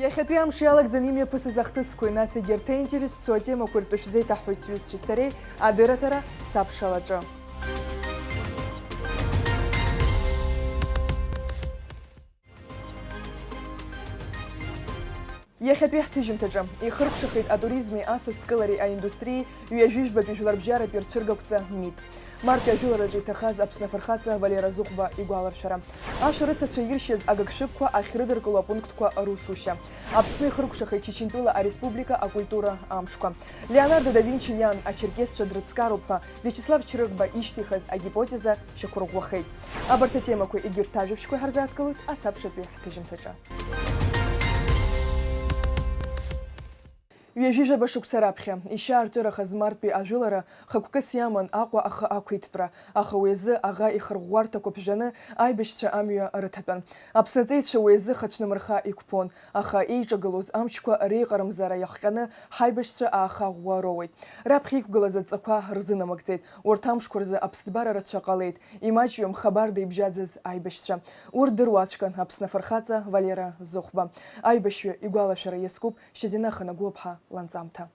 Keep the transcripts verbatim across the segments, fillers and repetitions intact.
Иахьатәи амш иалагӡаны имҩаԥысыз ахҭысқәеи, нас егьырҭ аинтерес зцу атемақәеи ртәы шәзеиҭаҳҳәоит сҩызцәеи сареи адырраҭара Сабшалаҿы. Иахьатәи ҳҭыжьымҭаҿы ихыркәшахеит атуризми асасдкылареи аиндустриеи ҩажәи жәбатәи жәларбжьаратәи рцәыргақәҵа МИД. Мартәи ажәылараҿы иҭахаз Аԥсны афырхаҵа Валера Зыхәба игәаларшәара. Ашәарыцацәа иршьыз агыгшәыгқәа ахьрыдыркыло апунктқәа русушьа. Аԥсны ихыркәшахеит Чачынтәыла ареспублика акультура амшқәа. Леонардо да Винчи иан ачеркесцәа дрыцкароуп ҳәа Виачеслав Чрыгба ишьҭихыз агипотеза шьақәырӷәӷәахеит. Абарҭ атемақәа егьырҭ ажәабжьқәа ҳарзааҭгылоит асабшатәи ҳҭыжьымҭаҿы. Ҩажәижәаба шықәса раԥхьа ишьаарҵәырахаз мартәи ажәылара хықәкыс иаман Аҟәа ахы ақәиҭтәра, аха уи азы аӷа ихырӷәӷәарҭақәа ԥжәаны аибашьцәа амҩа рыҭатәан. Аԥсны аҵеицәа уи азы хацәнымырха иқәԥон, аха еиҿагылоз амчқәа реиҟарымзаара иахҟьаны ҳаибашьцәа ааха ӷәӷәа роуеит. Раԥхьа иқәгылаз адҵақәа рзынамыгӡеит. Урҭ амшқәа рзы аԥсҭбара рацәа ҟалеит. Имаҷҩым хабарда ибжьаӡыз аибашьцәа. Урҭ дыруаӡәкын Аԥсны афырхаҵа Валера Зыхәба. Аибашьҩы игәалашәара иазкуп Шьазина Ханагәлаԥҳа ланҵамҭа.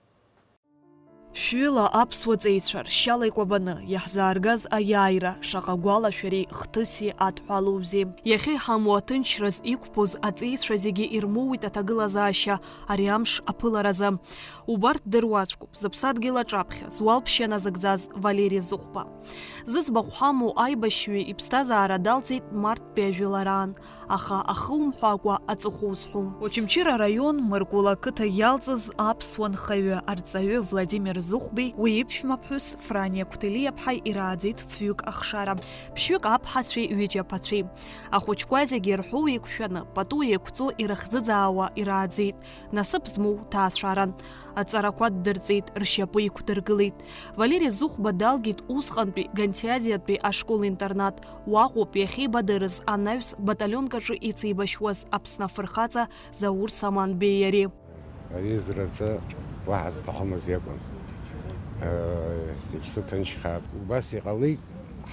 Шәҩыла аԥсуа ҵеицәа ршьала икәабаны иаҳзааргаз аиааира шаҟа гәалашәареи хҭыси адҳәалоузеи! Иахьа иҳамоу аҭынчраз иқәԥоз аҵеицәа зегьы ирмоуит аҭагылазаашьа ари амш аԥыларазы. Убарҭ дыруаӡәкуп зыԥсадгьыл аҿаԥхьа зуалԥшьа назыгӡаз Валери Зыхәба. Зыӡбахә ҳамоу аибашьҩы иԥсҭазаара далҵит марттәи ажәылараан, аха ахы умҳәакәа аҵыхәа узҳәом. Очамчыра араион Мыркәыла ақыҭа иалҵыз аԥсуа нхаҩы, арҵаҩы Владимир Зыхәбеи уи иԥшәмаԥҳәыс Франия Қәҭелиаԥҳаи ирааӡеит фҩык ахшара, ԥшьҩык аԥҳацәеи ҩыџьа аԥацәеи. Ахәыҷқәа зегьы рҳәоу еиқәшәаны, пату еиқәҵо ирыхӡыӡаауа ирааӡеит, насыԥ змоу ҭаацәаран. Аҵарақәа ддырҵеит, ршьапы иқәдыргылеит. Валери Зыхәба далгеит усҟантәи Гантиазиатәи ашкол-интернат. Уаҟоуп иахьеибадырыз анаҩс баталионк аҿы иҵеибашьуаз Аԥсны афырхаҵа Заур Саманбеи иареи. Аҩыза рацәа уаҳа зҭахымыз иакәын. Э, иԥсы ҭынчхааит. Убас иҟалеит,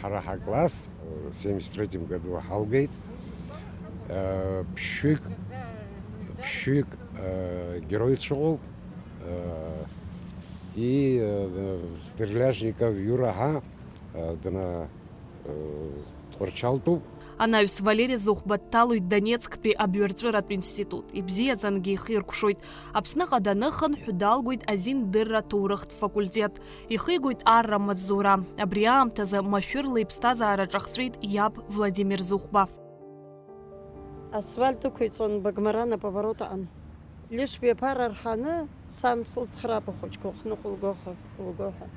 ҳара ҳакласс, э, семьдесят третьем году ҳалгеит. Э, ԥшьҩык, ԥшьҩык, э, героицәа ыҟоуп. Э, и, э, Стреляжников Юра ҳа, э, дна, э, Тҟәарчалтәуп. Анаҩс Валери Зыхәба дҭалоит Донецктәи абҩарҵәыратә институт. Ибзиаӡангьы ихиркәшоит. Аԥсныҟа даныхынҳә, далгоит азиндырра ҭоурыхтә факультет. Ихигоит арра амаҵзура. Абри аамҭазы машәырла иԥсҭазаара ҿахҵәеит иаб Владимир Зыхәба. Асфальт ықәиҵон, Багмарана поворот аҟан. Лишь ҩаԥара рҳаны, сан сылцхраап ахәыҷқәа хныҟәылго ҳәа, лго ҳәа.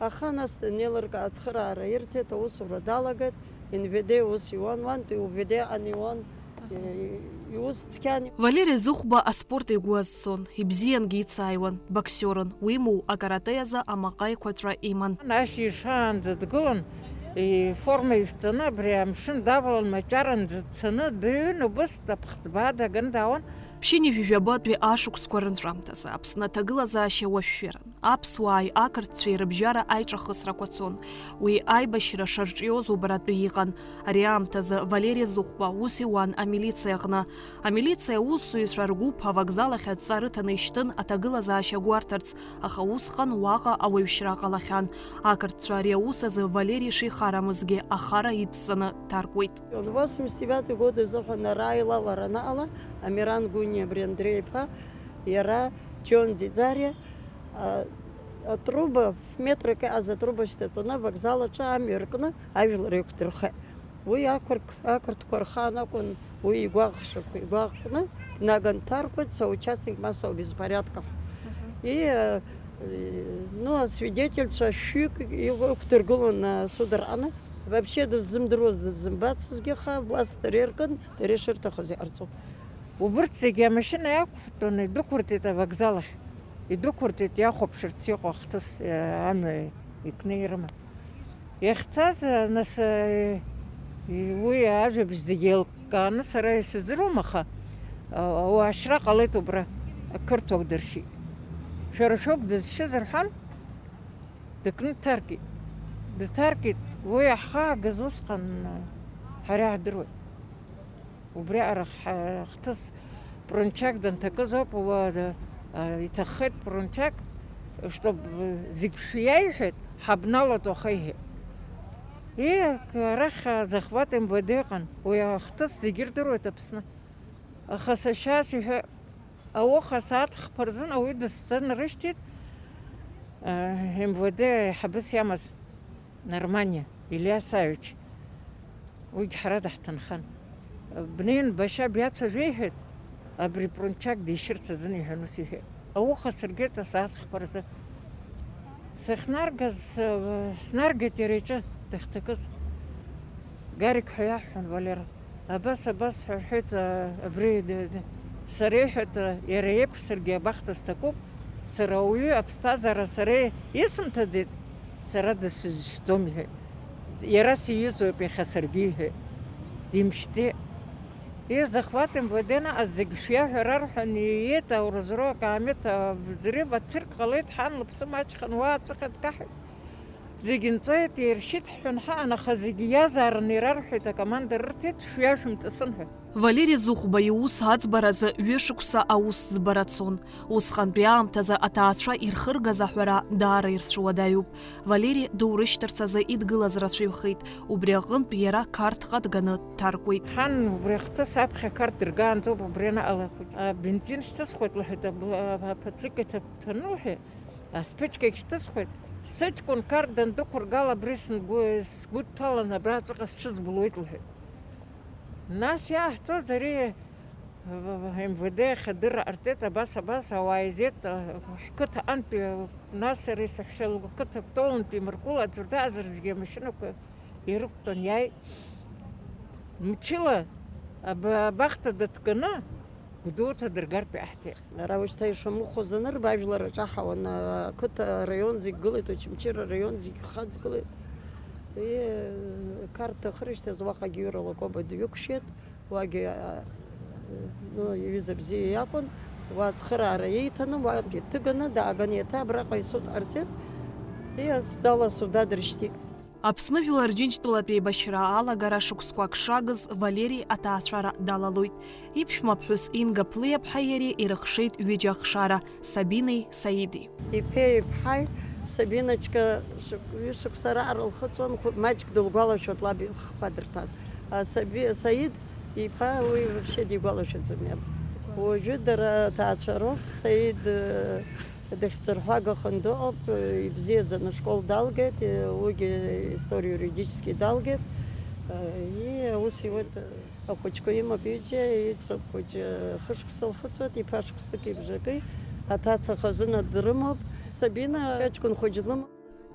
Аха нас днеилыркаа ацхыраара ирҭеит, аусура далагеит, Н В Д ус иуан, уантәи У В Д аҟан иуан, и-, иус цқьан. Валери Зыхәба аспорт игәы азцон, ибзиангьы ицааиуан, боксиорын, уимоу, акарате азы амаҟа еиқәаҵәа иман. Нас ишаанӡа дгылан, иформа ишәҵаны, абри амшын давалан, маҷаранӡа дцаны, дыҩын, убыс аԥхҭба даганы даауан. Ԥшьынҩажәи жәабатәи ашықәсқәа рынҵәамҭазы Аԥсны аҭагылазаашьа уашәшәыран. Аԥсуааи ақырҭцәеи рыбжьара аиҿахысрақәа цон. Уи аибашьра шарҿиоз убаратәы иҟан. Ари аамҭазы Валери Зыхәба ус иуан амилициа аҟны. Амилициа аусзуҩцәа ргәыԥ авокзал ахь адҵа рыҭаны ишьҭын аҭагылазаашьа гәарҭарц, аха усҟан уаҟа ауаҩшьра ҟалахьан. Ақырҭцәа ари аус азы Валери шихарамызгьы ахара идҵаны дҭаркуеит. Восемьдесят девятый год азыҳәан ара аилалара анаҟала, Амиран Гәыниа абри Андреи-иԥа, иара Џьон Ӡиӡариа, а, атруба, метрак иҟаз атруба шьҭаҵаны, авокзал аҿы амҩа ркны ажәлар еиқәдырхеит. Уи ақырҭ-, ақырҭқәа рхаан акәын уи игәаӷшақәа, игәаӷкны днаган дҭаркуеит, соучастник массового беспорядка ҳәа. Аҳа. И, э, ну, асвидетельцәа шәҩык иқәдыргылон, э, суд рҟны. Вообще дыззымдыруаз, дыззымбацызгьы, аха власть дара иркын, дара ишырҭахыз иҟарҵон. Убырҭ зегьы амашьына иақәыртәаны идәықәырҵеит авокзал ахь. Идәықәырҵеит иахәаԥшырц иҟоу ахҭыс, э, амҩа икны ирыман. Иахьцаз, э, нас, э, уи ажәабжь зегьы еилкааны сара исыздыруам, аха, э, ауаашьра ҟалеит убра, ақырҭуа дыршьит. Шәара шәоуп дызшьыз рҳәан, дыкны дҭаркит. Дҭаркит, уи ҳхаагаз усҟан, э, ҳара иаҳдыруеит. Убриаҟара ҳа-, ҳҭыс Прунчак данҭакыз ауп, уа, а, иҭаххеит Прунчак, чтоб, э, зегь шәиаиҳәеит, ҳабналоит уаха, иҳәеит. Е, арахь, а, захват М В Д ыҟан, уи ахҭыс зегьы ирдыруеит Аԥсны. Аха сашьа сиҳәа, ауха асааҭ хԥа рзын ауаҩы дысцаны рышьҭит, а, М В Д аиҳабыс иамаз. Нарманиа Илиас Саевич, уигь ҳара даҳҭынхан. Бнеин башьа биацәажәеиҳәеит, абри Прунчак дишьырц азын иҳәан ус иҳәеит. Ауха сыргеит асааҭ хԥа рзы. Сахьнаргаз, э, снаргеит иара иҿы дахьҭакыз. Гарик ҳәа иаҳҳәон Валера. Абас, абас ҳәа рҳәеит, а, абри д-, д-, сара иҳәеит, а, иара иеиԥш саргьы абахҭа сҭакуп, сара ауаҩы аԥсҭазаара сара исымҭаӡеит, сара дысзышьҭӡом, иҳәеит. Иара сиҩызоуп иахьа саргьы, иҳәеит. Димшьҭи. Изахват М В Д-ны зегь шәиаҳәа рарҳәан ииит, ауразроу акаамеҭ, а, взрыв, ацирк ҟалеит, ҳан лыԥсы маҷхан, уа аҵәыҟьа дкаҳаит. Зегь нҵәеит, иршьит ҳҳәон ҳаан, аха зегь иазаараны ирарҳәеит, акоманда рырҭеит, шәҩа шәымҵысын ҳәа. Валери Зыхәба иус аӡбаразы ҩышықәса аусӡбара цон. Усҟантәи аамҭазы аҭаацәа ирхыргаз аҳәара даара ирцәуадаҩуп. Валери доурышьҭырц азы идгылаз рацәаҩхеит, убри аҟынтә иара Қарҭҟа дганы дҭаркуеит. Ҳан убри ахҭыс аԥхьа Қарҭ дыргаанӡоуп, убри анаҟала ахәыҷ. Абензин шьҭысхуеит лҳәеит, аб-, а-, аԥатрик иҭаҭәаны лҳәеит. Асԥычкагь шьҭысхуеит, сыҷкәын Қарҭ дандәықәыргала абри сгәы, сгәы дҭалан абраҵәҟьа сҽызбылуеит лҳәеит. Нас иааҳҵоз ари М В Д ахь адырра ҟарҵеит, абас, абас ауаа еизеит, ҳқыҭа антәи, нас ари саҳәшьа лқыҭа Кәтолынтәи Мыркәыла аӡәыр даазар зегьы амашьынақәа ирықәтәан иааит. Мчыла аб-, абахҭа дыҭганы, Гәдоуҭа дыргартә иаҳҭеит. Ара ушьҭа ишамыхәоз анырба, ажәлар аҿаҳауан, ақыҭа, араион зегь гылеит, Очамчыра араион зегь хаҵгылеит. И, Қарҭ дахыршьҭыз уаҟагьы Иура Лакоба дҩықәшәеит, уагьы, а, ну, иҩыза бзиа иакәын, уа ацхыраара ииҭаны, уантәи дҭыганы дааган, еиҭа абраҟа исуд ҟарҵеит, и, азала суда дыршьҭит. Аԥсны Жәлар Џьынџьтәылатә еибашьра алагара шықәсқәак шагыз Валери аҭаацәара далалоит. Иԥшәмаԥҳәыс Инга Ԥлиаԥҳаи иареи ирыхшеит ҩыџьа ахшара, Сабинеи Саиди. Иԥеи иԥҳаи, Сабиночка шықә-, ҩышықәса раҟара лхыҵуан, хәы-, маҷк дылгәалашәоит лаб ихԥа дырҭан. А, Саби-, Саид иԥа уи вообще дигәалашәаӡом иаб. Уажәы дара ҭаацәа роуп, Саид, э, дыхьӡырҳәагахан дыҟоуп, ибзиаӡаны ашкол далгеит, уигьы история юридически далгеит. И аус иуеит, ахәыҷқәа имоуп ҩыџьа, иӡӷаб хәыҷы хышықәса лхыҵуеит, иԥа шықәсыки бжаки, аҭаца хазына дрымоуп, Сабина ҷаҷкәын хәыҷ длымоуп.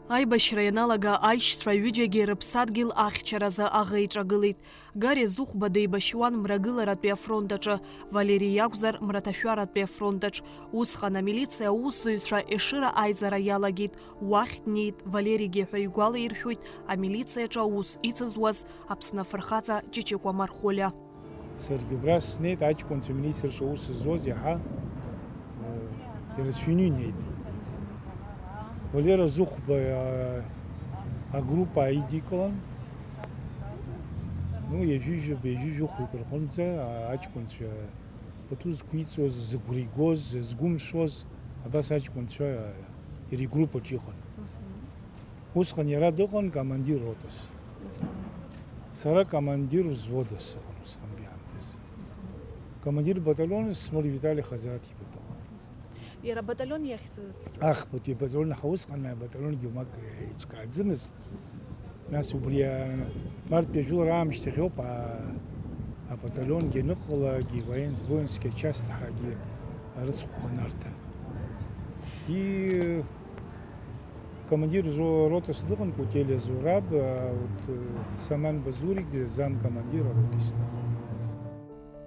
Аибашьра ианалага аишьцәа ҩыџьагьы рыԥсадгьыл ахьчаразы аӷа иҿагылеит. Гари Зыхәба деибашьуан Мрагыларатәи афронт аҿы, Валери иакәзар, Мраҭашәаратәи афронт аҿ. Усҟан амилициа аусзуҩцәа Ешыра аизара иалагеит, уахь днеит Валеригьы ҳәа игәалаиршәоит амилициаҿы аус ицызуаз Аԥсны афырхаҵа Ҷыҷыкәа Мархәылиа. Саргьы убра снеит, аҷкәынцәа амилициаҿы аус зуаз иаҳа, э, ирацәаҩны инеит. Валера Зыхәба, э, агруппа аидикылан. Ну, ҩажәижәаба, ҩажәижәохәҩык рҟынӡа, а, аҷкәынцәа пату зқәиҵоз, зыгәра игоз, згәымшәоз, абас аҷкәынцәа, а, иара игруппаҿ иҟан. Усҟан иара дыҟан командир ротас. Сара командир взводас сыҟан усҟантәи аамҭазы. Командир батальонас Смыр Витали Хазараҭ иԥа дыҟан. Иара абаталион иахьӡыз? Ахԥатәи абаталион, аха усҟан абаталионгьы уамак еиҿкааӡамызт. Нас убри, а, мартәи ажәылара аамышьҭахь ауп, а, абаталионгьы аныҟала, воен-, воинский часть ҳәагьы рыцхәқәа нарҭан. И командир зо-, ротас дыҟан Кутелиа Зураб, а, вот, э, Саман Базурик, замкомандир ароты дыҟан.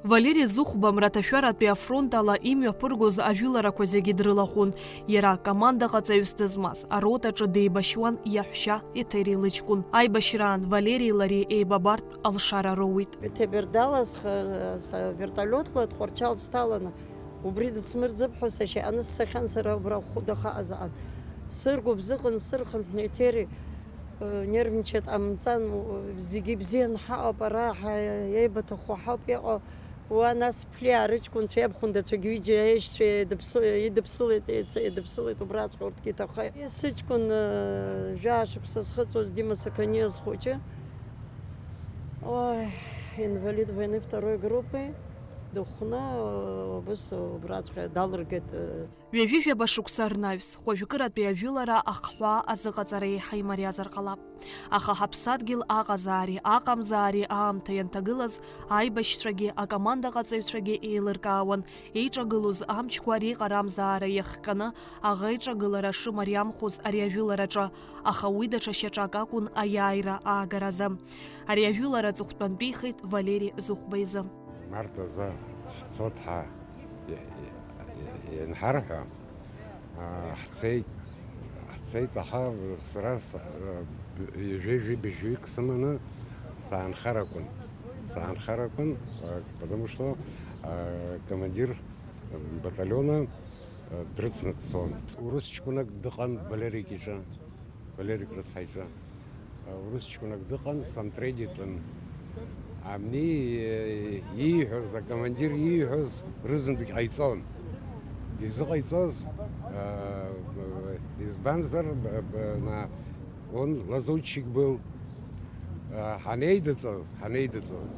Валери Зыхәба Мраҭашәаратәи афронт ала имҩаԥыргоз ажәыларақәа зегьы дрылахәын. Иара акомандаҟаҵаҩыс дызмаз аротаҿы деибашьуан иаҳәшьа Еҭери лыҷкәын. Аибашьраан Валерии лареи еибабартә алшара роуит. Ҭебердала схы, с-, вертолиотла Тҟәарчал сҭаланы, убри дысмырӡып ҳәа сашьа ианыссахьан, сара убра хәыда хаҟа заҟан. Сыргәыбзыӷын, сырхынҳәны Еҭери, э, нервничает ҟамҵан, зегьы ибзианы ҳаҟоуп, ара ҳа-, еибаҭаху ҳауп иҟоу, Уа нас Ԥлиаа рыҷкәынцәа иабхәындацәагь ҩыџьа аишьцәа еидыԥсы-, идыԥсылеит, еица-, еидыԥсылеит убраҵәҟьа урҭгьы иҭаххеит. Сыҷкәын, э, жәаа шықәса зхыҵуаз Дима Сақаниа зхәыҷы, ой, инвалид войны второй группы, дыхәны, э, убыс убраҵәҟьа далыргеит, э. Ҩажәижәаба шықәса рнаҩс, хәажәкыратәи ажәылара ахҳәаа азыҟаҵара еиҳа имариазар ҟалап. Аха ҳаԥсадгьыл аҟазаари аҟамзаари аамҭа ианҭагылаз, аибашьцәагьы акомандаҟаҵаҩцәагьы еилыркаауан, еиҿагылоз амчқәа реиҟарамзаара иахҟьаны аӷа иҿагылара шымариамхоз ари ажәылараҿы, аха уи даҽа шьаҿак акәын аиааира аагаразы. Ари ажәылара аҵыхәтәантәихеит Валери Зыхәба изы. Март азы ҳцоит ҳәа ианҳарҳәа, аа, ҳцеит, ҳцеит, аха сара с-, аа, б-, ҩажәи быжьҩык сыманы саанхар акәын. Саанхар акәын, аа, потому что, аа, командир батальона, аа, дрыцны дцон. Урыс ҷкәынак дыҟан Валерик иҿы, Валерик рыцҳа иҿы. Урыс ҷкәынак дыҟан, Самтред итәын. Абни, э, ииҳәоз, акомандир ииҳәоз рызынтәык ҟаиҵон. Изыҟаиҵоз, э, избанзар, б-, б-, на-, он лазутчик был. Э, ҳанеидыҵаз, ҳанеидыҵаз,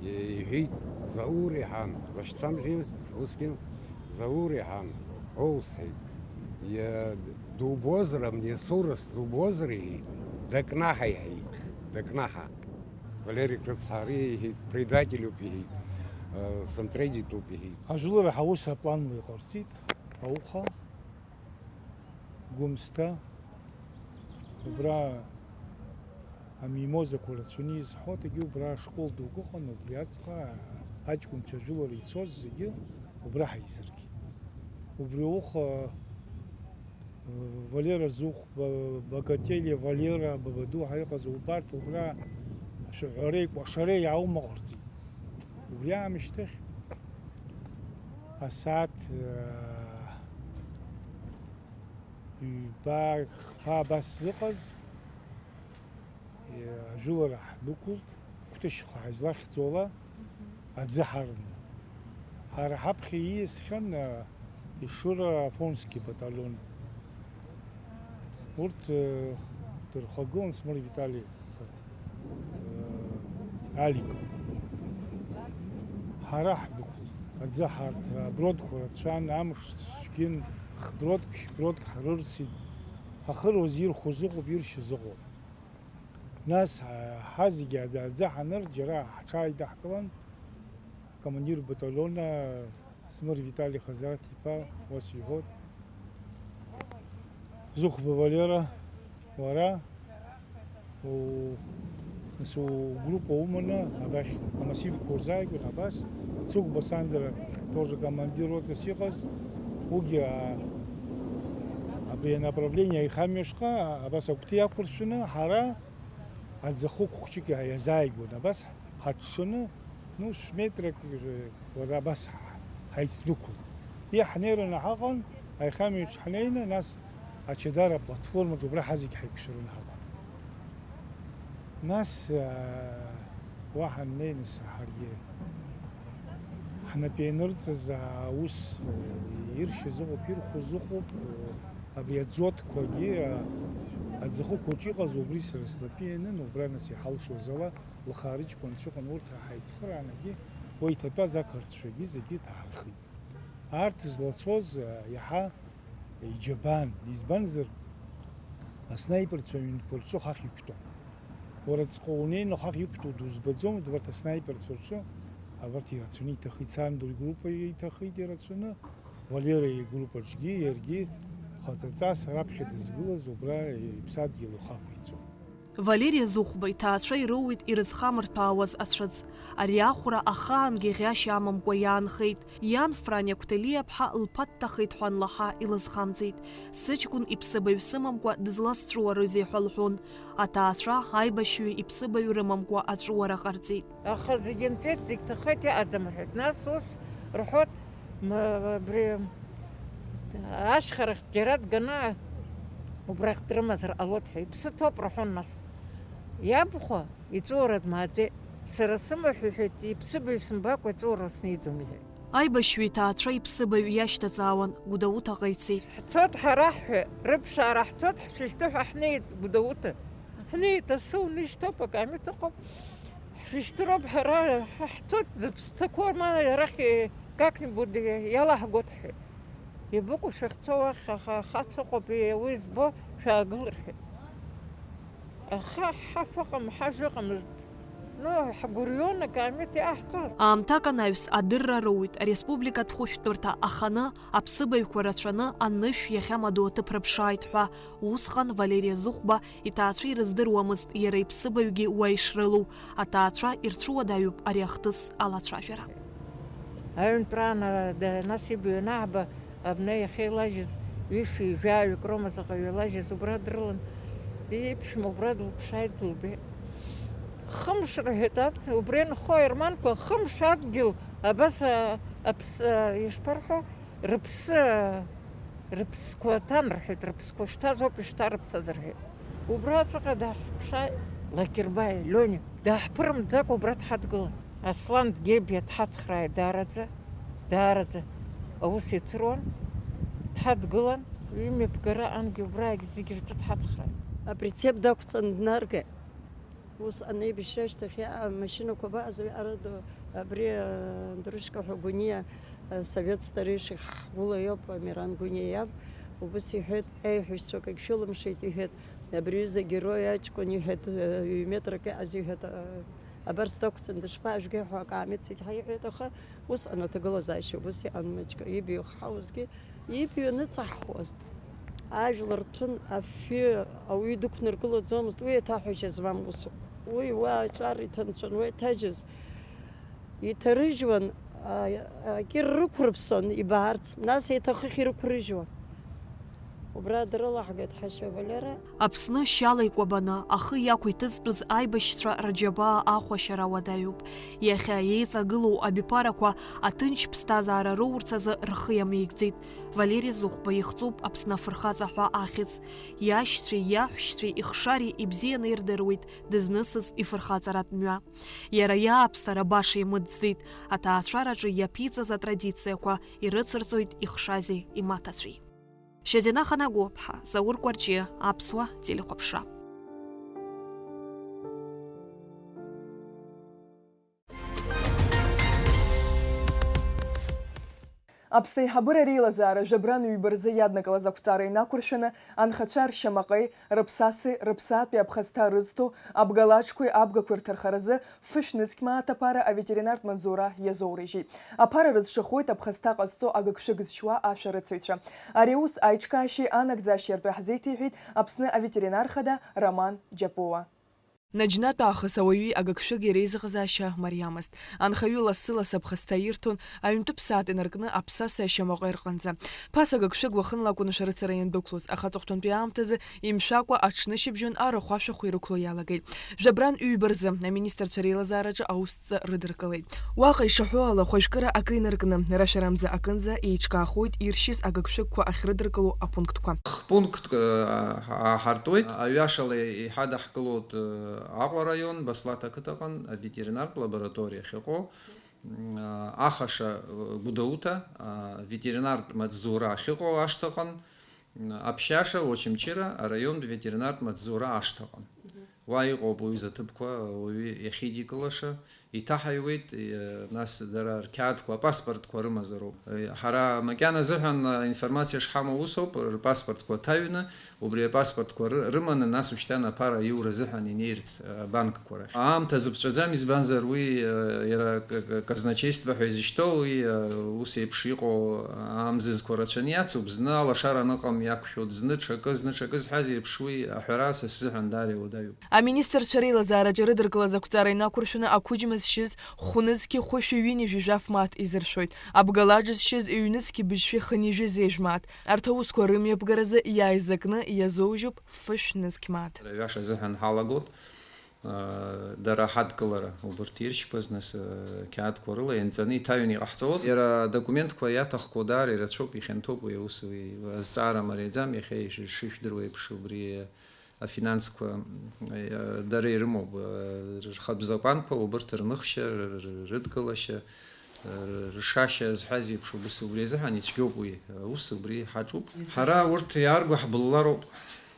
и-, иҳәеит, Заур иҳәан, лашьцамзи усгьы? Заур иҳәан, ҳоу, сҳәеит. Иа-, дубозар, абни асурас дубозар, иҳәеит, дакнаҳа, иҳәеит, дакнаҳа. Валерик рыцҳа, ари, иҳәеит, предатель ауп, иҳәеит, э, Самтред итәуп, иҳәеит. Ажәылара ҳаус апланла иҟарҵеит, ауха, Гәымсҭа, убра амимозақәа рацәаны изҳауа, егьи убра ашкол дук ыҟан, убри аҵҟа аҷкәынцәа жәылара ицоз зегьы убра ҳаизыргеит. Убри ауха, э, Валера Зухба, Богатели Валера, Бабаду ҳәа иҟаз убарҭ убра ашәаҳәареи кәашареи аума ҟарҵеит. Убри аамышьҭахь асааҭ, э, Ҩба, хԥа абас зыҟаз, е, ажәылара ҳдәықәлт, Қәҭышьха ҳазлахьӡо ала, аӡы ҳарны. Ҳара ҳаԥхьа ииасхьан, а, Ешыра Афонски баталион. Урҭ, э, дырхагылан Смыр Витали. Алик. Ҳара ҳдәықәлт. Аӡы ҳарҭра, абродқәа рацәан, амш цәгьын, х-бродк, шә-бродк ҳрырсит. Ҳахыруаз ирхәыз ыҟоуп, иршьыз ыҟоуп. Нас, ҳа-, ҳазегьы аӡ-, аӡы ҳанырҭ, џьара ҳҽааидаҳкылан, акомандир баталиона Смыр Витали Хазараҭ-иԥа ус иҳәоит, Зыхәба Валера, уара у-, нас угруппа уманы абахь амассивқәа урзааигәан абас, Цыгәба Сандра тоже командир ротас иҟаз, уигьы, а, абри анаправление аихамҩа ашҟа абас агәҭа иақәыршәаны ҳара аӡахықә хәҷык иа-, иазааигәан абас ҳаҽшаны, ну, шә-метрак, э, уара абас ҳ-, ҳаицдәықәлт. Иа ҳнеираны ҳаҟан, аихамҩаҿ ҳнеины, нас ачадара аплатформаҿ убра ҳазегь ҳаиқәшәараны ҳаҟан. Нас, э, уа ҳаннеи, нас ҳаргьы ҳнапы ианырҵаз аус, э, иршьыз ыҟоуп, ирхәыз ыҟоуп, э, абри аӡотқәагьы, э, аӡахықә аҿы иҟаз убри сара снапы ианын, убра нас иҳалшоз ала, Лхаа рыҷкәынцәа ыҟан, урҭ ҳаицхыраанагьы уа иҭатәаз ақырҭцәагьы зегьы ҭаҳархеит. Арҭ злацоз, а, иаҳа иџьабаан, избанзар, аснаиперцәа аҩнқәа рҿы хахь иқәтәан. Уара ҵҟа унеины хахь иқәтәоу дузбаӡомызт, убарҭ аснаиперцәа рҿы абарҭ ирацәаны иҭахеит, Сандо игруппа иҭахеит ирацәаны, Валера игруппаҿгьы иаргьы хаҵаҵас раԥхьа дызгылаз убра иԥсадгьыл ихақәиҵон. Валери Зыхәба иҭаацәа ирыуит ирызхамырҭәаауаз ацәыӡ. Ари ахәра ахаангьы ӷьашьа амамкәа иаанхеит. Иан Франиа Қәҭелиаԥҳа лԥа дҭахеит ҳәа анлаҳа илызхамҵеит. Сыҷкәын иԥсыбаҩ сымамкәа дызласҵәуарызеи ҳәа лҳәон. Аҭаацәа аибашьҩы иԥсыбаҩ рымамкәа аҵәуара ҟарҵеит. Аха зегь нҵәеит, зегь ҭахеит, иҟаӡам рҳәеит. Нас ус рҳәоит, м-, абри ашьхарахь џьара дганы убрахь дрымазар ҟалоит ҳәа. Иԥсы ҭоуп рҳәон нас. Иабхәа иҵәуара дмааӡеит. Сара сымаҳә иҳәеит, иԥсыбаҩ сымбакәа иҵоура сниӡом, иҳәеит. Аибашьҩы иҭаацәа иԥсыбаҩ иашьҭаҵаауан, Гәдоуҭаҟа ицеит. Ҳцоит ҳара ҳҳәа, рыԥшаара ҳцоит, ҳшәышьҭы ҳәа ҳнеит Гәдоуҭа. Ҳнеит, асы унышьҭоуп, акамеҭ ыҟоуп. Ҳшәышьҭыроуп ҳара, ҳцоит, зыԥсы ҭақәоу ма арахь как-нибудь иалаҳгоит ҳҳәеит. Ибыкәу шәахьцо уахь, аха ахацәа ыҟоуп, уи збо шәаагыл рҳәеит. Аха ҳаф ыҟам, ҳажә ыҟамызт. Ну, ҳгәырҩон акаамеҭ иаҳҵоз. Аамҭак анаҩс адырра роуит, ареспубликатә хәышәтәырҭа аханы, аԥсыбаҩқәа рацәаны анышә иахьамадоу аҭыԥ рыԥшааит ҳәа. Усҟан Валери Зыхәба иҭаацәа ирыздыруамызт иара иԥсыбаҩгьы уа ишрылоу. Аҭаацәа ирцәуадаҩуп ари ахҭыс алацәажәара. Аҩынтәраан, да-, нас ибаҩ анаҳба, абна иахьеилажьыз, ҩышәи жәаҩык роума заҟаҩы илажьыз, убра дрылан, иԥшәма убра дылԥшааит, дылбеит. Хымш рҳәеит, ат-, убри анхо аерманқәа, хымш адгьыл, абас, а, аԥс-, а, ишԥарҳәо, рыԥсы, рыԥсқәа ҭан рҳәеит, рыԥсқәа шьҭаз ауп ишьҭарыԥсаз рҳәеит. Убраҵәҟьа даҳԥшааит Лакербаи Лиониа, даҳԥырымҵӡакәа убра дҳадгылан. Аслан Гебиа дҳацхрааит даараӡа, даараӡа. Аус иацыруан, дҳадгылан, имҩаԥгара ангьы убраагь зегь рҿы дҳацхрааит. Априцеп дақәҵан днаргеит. Ус анеибашьра ашьҭахь амашьынақәа абаҟаз, ара ду-, абри, а, Андрушка ҳәа Гәыниа, а, совет старейших ҳгәыла иоуп, Амиран Гәыниа иаб, убас иҳәеит, аиҳәшьцәа акагь шәылымшеит, иҳәеит, абри аҩыза герой аҷкәын, иҳәеит, а, ҩ-метрак иҟаз, иҳәеит, а, абар сдақәҵан дышԥаажәгеи ҳәа акаамеҭ зегь ҳаиҳәеит, аха усҟан аҭагылазаашьа убас иҟан, маҷк ибаҩхҳауазгьы. Ибаҩ аныҵаҳхуаз, ажәлар рҭәын, афҩы ауаҩы дықәнаргылаӡомызт, уи еиҭаҳәашьа змам усуп. Уи уа аҿар иҭанҵәан, уа иҭажьыз иҭарыжьуан, а, акыр рықәрыԥсон ибаарц, нас еиҭа хыхь ирықәрыжьуан. Убра дрылаҳгеит ҳашьа Валера. Аԥсны шьала икәабаны, ахы иақәиҭызтәыз аибашьцәа рџьабаа ахәашьара уадаҩуп. Иахьа еиҵагылоу абиԥарақәа аҭынч ԥсҭазаара роурц азы рхы иамеигӡеит. Валери Зыхәба ихҵоуп Аԥсны афырхаҵа ҳәа ахьӡ. Иашьцәеи иаҳәшьцәеи ихшари ибзианы ирдыруеит дызнысыз ифырхаҵаратә мҩа. Иара иааԥсара баша имыӡӡеит, аҭаацәараҿы иаԥиҵаз атрадициақәа ирыцырҵоит ихшази имаҭацәеи. Шьазина Ханагәыԥҳа, Заур Кәарҷиа, Аԥсуа телехәаԥшра. Аԥсны аиҳабыра реилазаара жәабран ҩба рзы иаднакылаз ақәҵара инақәыршәаны, анхацәа ршьамаҟеи, рыԥсаси, рыԥсаатәи аԥхасҭа рызҭо, абгалаџқәеи абгақәеи рҭархаразы фышә нызқь мааҭ аԥара аветеринартә маҵзура иазоурыжьит. Аԥара рызшахоит аԥхасҭа ҟазҵо агыгшәыг зшьуа ашәарыцаҩцәа. Ари аус аиҿкаашьеи анагӡашьеи ртәы ҳзеиҭеиҳәеит Аԥсны аветеринар хада Роман Џьапуа. Наџьнатә аахыс ауаҩи агыгшәыги реизыҟазаашьа мариамызт. Анхаҩы лассы-лассы аԥхасҭа ирҭон, аҩнтәы ԥсаатә инаркны аԥсаса ашьамаҟа ирҟынӡа. Ԥаса агыгшәыг уахынла акәын ашәарыцара иандәықәлоз, аха аҵыхәтәантәи аамҭазы имшәакәа аҽнышьыбжьон арахә ашәахә ирықәло иалагеит. Жәабран ҩба рзы, аминистрцәа реилазаараҿы аусҵа рыдыркылеит. Уаҟа ишаҳәо ала, хәажәкыра акы инаркны, рашәарамза акынӡа еиҿкаахоит иршьыз агыгшәыгқәа ахьрыдыркыло апунктқәа. Хԥунктк, э, ааҳартуеит. Аҩашала иҳадаҳкылоит, э, Аҟәа араион, Баслаҭ ақыҭаҟан аветеринартә лабораториа ахьыҟоу, м, а, Ахаша, э, Гәдоуҭа, а, ветеринартә маҵзура ахьыҟоу ашҭаҟан, м, Аԥшьаша, Очамчыра араионтә ветеринартә маҵзура ашҭаҟан. Уа иҟоуп уаҩы изы аҭыԥқәа, ауаҩы иахьидикылаша, иҭаҳаиуеит, е, нас дара рқьаадқәа, апаспортқәа рымазароуп. Е, ҳара макьана азыҳәан, а, информациа шҳамоу усоуп, рпаспортқәа ҭаҩны, убри апаспортқәа ры-, рыманы, нас ушьҭан аԥара аиура азыҳәан инеирц, а, абанкқәа рахь. Аамҭа зыԥҵәаӡам, избанзар уи, а, иара к-, к-, казначейство ҳәа изышьҭоу, уи, а, ус еиԥш иҟоу аамзызқәа рацәаны иацуп, зны алашара аныҟам иақәшәоит, зны ҽакы, зны ҽакы зҳәаз еиԥш уи аҳәара са сзыҳәан даара иуадаҩуп. Аминистрцәа реилазаараҿы ирыдыркылаз ақәҵара инақәыршәаны ақәыџьма зшьыз хәнызқьи хәышәи ҩынҩажәи жәаф мааҭ изыршәоит. Абгалаџ зшьыз ҩнызқьи быжьшәи хынҩажәи зежә мааҭ. Арҭ аусқәа рымҩаԥгаразы иааизакны иазоужьуп фышә нызқь мааҭ. Аҩаша азыҳәан ҳалагоит, а, дара ҳадкылара, убырҭ иршьқәаз, нас, а, қьаадқәа рыла ианҵаны иҭаҩны иҟаҳҵалоит. Иара адокументқәа иаҭахқәоу даара ирацәоуп, ихьанҭоуп уи аус, уи азҵаара мариаӡам, иахьа иш-, ишышәдыруа еиԥш, убри Афинансқәа, э, дара ирымоуп, э, рхатә закәанқәа, убырҭ рныхшьа, р-, р-, рыдкылашьа, э, ршашьа зҳәаз еиԥш, убыс убри азыҳәан ицәгьоуп уи, аус убри ҳаҿуп. Ҳара урҭ иаарго ҳбыллароуп.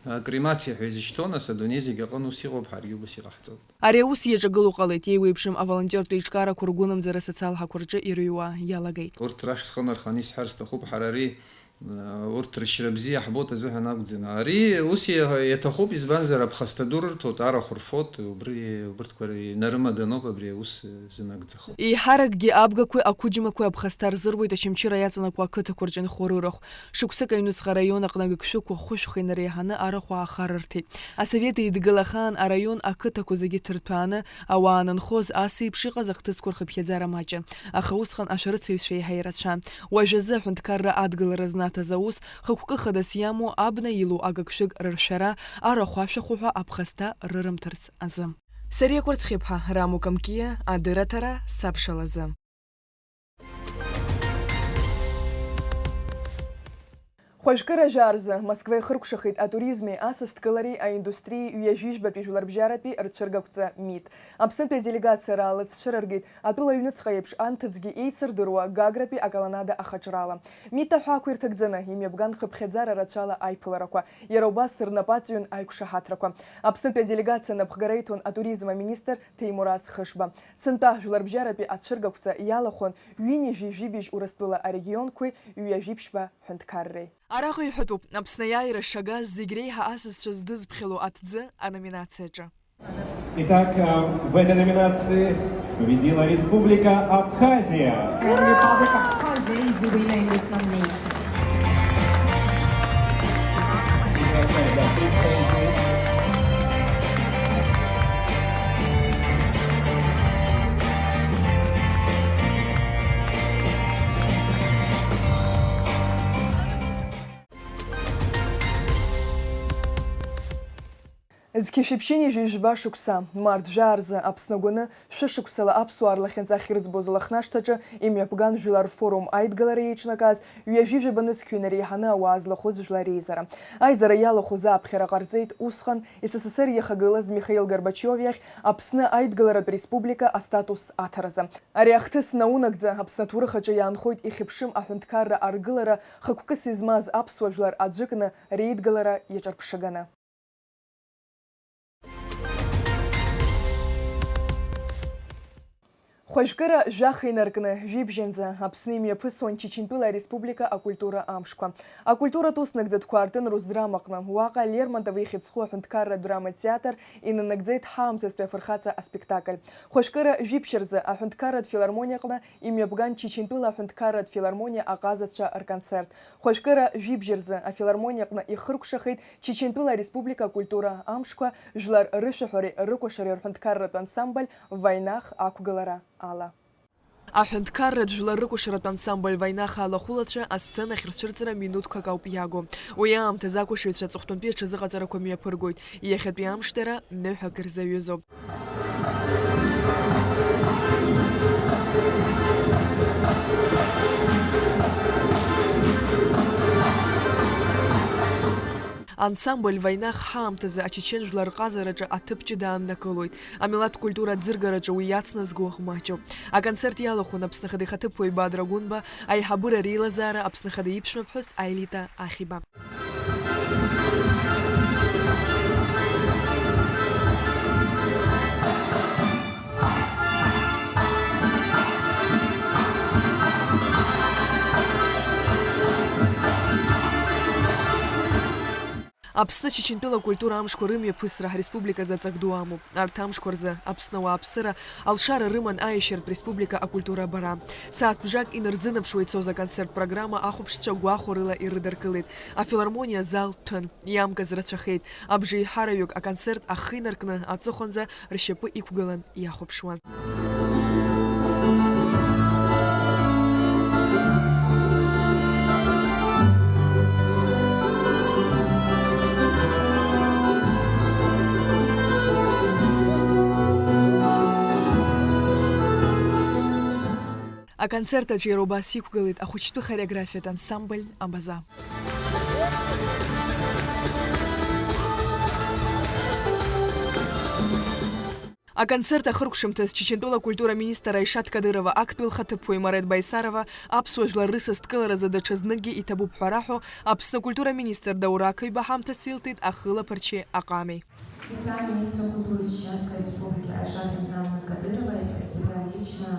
Акремациа ҳәа изышьҭоу, нас, адунеи зегь аҟны ус иҟоуп, ҳаргьы убыс иҟаҳҵоит. Ари аус иаҿагыло ҟалеит, еиуеиԥшым аволонтиортә еиҿкаарақәа ргәынамӡара асоциалҳақәа рҿы ирыҩуа иалагеит. Урҭ рахь схы нарханы исҳәар сҭахуп, ҳара ари, э, урҭ рышьра бзиа ҳбоит азыҳәан акәӡам. Ари ус иа-, иаҭахуп, избанзар, аԥхасҭа ду рырҭоит, арахә рфоит, убри, убырҭқәа инарымаданоуп абри аус, э, зынагӡахо. Еиҳаракгьы абгақәеи ақәыџьмақәеи аԥхасҭа рзыруеит Очамчыра иаҵанакуа ақыҭақәа рҿы инхо рырахә. Шықәсык аҩныҵҟа араион аҟны агыгшәыгқәа хәышәха инареиҳаны арахә аахарырҭеит. Асовет Еидгыла ахаан араион ақыҭақәа зегьы ҭырҭәааны, ауаа анынхоз, ас еиԥш иҟаз ахҭысқәа рхыԥхьаӡара маҷын, аха усҟан ашәарыцаҩцәа еиҳа ирацәан. Уажәазы аҳәынҭқарра адгылара знаҭаз аус, хықәкы хадас иамоу абна илоу агыгшәыг рыршәара, арахә ашәахәа ҳәа аԥхасҭа рырымҭарц азы. Сариа Кәарцхьыԥҳа, Рамо Камкиа, адырраҭара, сабшалазы. Хәажәкыра жәа рзы Москва ихыркәшахеит атуризми асасдкылареи аиндустриеи ҩажәи жәбатәи жәларбжьаратәи рцәыргақәҵа МИД. Аԥснытәи аделегациа раалыҵшәа раргеит атәыла аҩныҵҟа еиԥш анҭыҵгьы еицырдыруа Гагратәи аколоннада ахаҿрала. МИД аҳәаақәа ирҭагӡаны имҩаԥган хыԥхьаӡара рацәала аиԥыларақәа. Иара убас рнапы аҵҩын аиқәшаҳаҭрақәа. Аԥснытәи аделегациа напхгара иҭон атуризм аминистр Ҭемураз Хышба. Сынтәа жәларбжьаратәи ацәыргақәҵа иалахәын ҩынҩажәи жәибжь Урыстәыла арегионқәеи ҩажәи ԥшьба ҳәынҭқарреи. Араҟа иҳәатәуп, Аԥсны аиааира шагаз зегь реиҳа асасцәа здызԥхьало аҭӡы аноминациаҿы. Итак, а, в этой номинации победила Республика Абхазия. Republic of Abkhazia is the winner in this nomination. Зқьи шәиԥшьыни жәаҩа жәба шықәса, март жәаа рзы Аԥсны агәаны шәышықәсала аԥсуаа рлахьынҵа ахьырӡбоз Лыхнашҭаҿы имҩаԥган Жәлар рфорум аидгылара еиҿнакааз ҩажәи жәаба нызқьҩы инареиҳаны ауаа злахәыз жәлар реизара. Аизара иалахәыз ааԥхьара ҟарҵеит усҟан С С С Р иахагылаз Михаил Горбачиов иахь Аԥсны аидгыларатә республика астатус аҭаразы. Ари ахҭыс наунагӡа Аԥсны аҭоурых аҿы иаанхоит ихьыԥшым аҳәынҭқарра аргылара хықәкыс измаз аԥсуа жәлар аӡәыкны реидгылара иаҿырԥшаганы. Хәажәкыра жәаха инаркны, жәибжьанӡа Аԥсны имҩаԥысуан Чечентәыла Ареспублика акультура амшқәа. Акультуратә уснагӡатәқәа аартын Русдрам аҟны, уаҟа Лермонтов ихьыӡхо аҳәынҭқарратә драматә театр инанагӡеит ҳаамҭазтәи афырхаҵа аспектакль. Хәажәкыра жәиԥшь рзы аҳәынҭқарратә филармониа аҟны имҩаԥган Чечентәыла аҳәынҭқарратә филармониа аҟазацәа рконцерт. Хәажәкыра жәибжь рзы афилармониа аҟны ихыркәшахеит Чечентәыла Ареспублика акультура амшқәа, жәлар рышәаҳәареи рыкәашареи рҳәынҭқарратә ансамбль Вайнах ақәгылара ала. Аҳәынҭқарратә жәлар рыкәашаратә ансамбль Вайнах алахәылацәа асценахь рцәырҵра минуҭқәак ауп иагу. Уи аамҭазы акәашаҩцәа аҵыхәтәантәи аҽазыҟаҵарақәа мҩаԥыргоит. Иахьатәи амш дара ныҳәак рзаҩызоуп. Ансамбль Вайнах ҳаамҭазы ачечен жәлар рҟазараҿы аҭыԥ ҷыда ааннакылоит. Амилаҭтә культура аӡыргараҿы уи иацназго маҷуп. Аконцерт иалахәын Аԥсны Ахада ихаҭыԥуаҩ Бадра Гәынба, аиҳабыра реилазаара Аԥсны Ахада иԥшәмаԥҳәыс Аелита Ахиба. Аԥсны Чечентәыла акультура амшқәа рымҩаԥысра ҳреспубликазы аҵак ду амоуп. Арҭ амшқәа рзы Аԥсны ауааԥсыра алшара рыман аиашьаратә республика акультура абара. Сааҭ бжак инарзынаԥшуа ицоз аконцерт программа ахәаԥшцәа гәахәарыла ирыдыркылеит. Афилармониа азал ҭәын. Иамкыз рацәахеит. Абжеиҳараҩык аконцерт ахы инаркны аҵыхәанӡа ршьапы иқәгылан иахәаԥшуан. Аконцерт аҿы иара убас иқәгылеит ахәыҷтәы хореографиатә ансамбль Абаза. Аконцерт ахыркәшамҭаз Чечентәыла акультура министр Аишат Кадырова, актәи лхаҭыԥуаҩ Марет Байсарова, аԥсуа жәлар рысасдкыларазы даҽазныкгьы иҭабуп ҳәа раҳәо Аԥсны акультура министр Даур Ақыҩба ҳамҭас илҭеит ахылаԥарчеи аҟами. От лица министра культуры Чеченской Республики Айшат Рамзановны Кадыровой от себя лично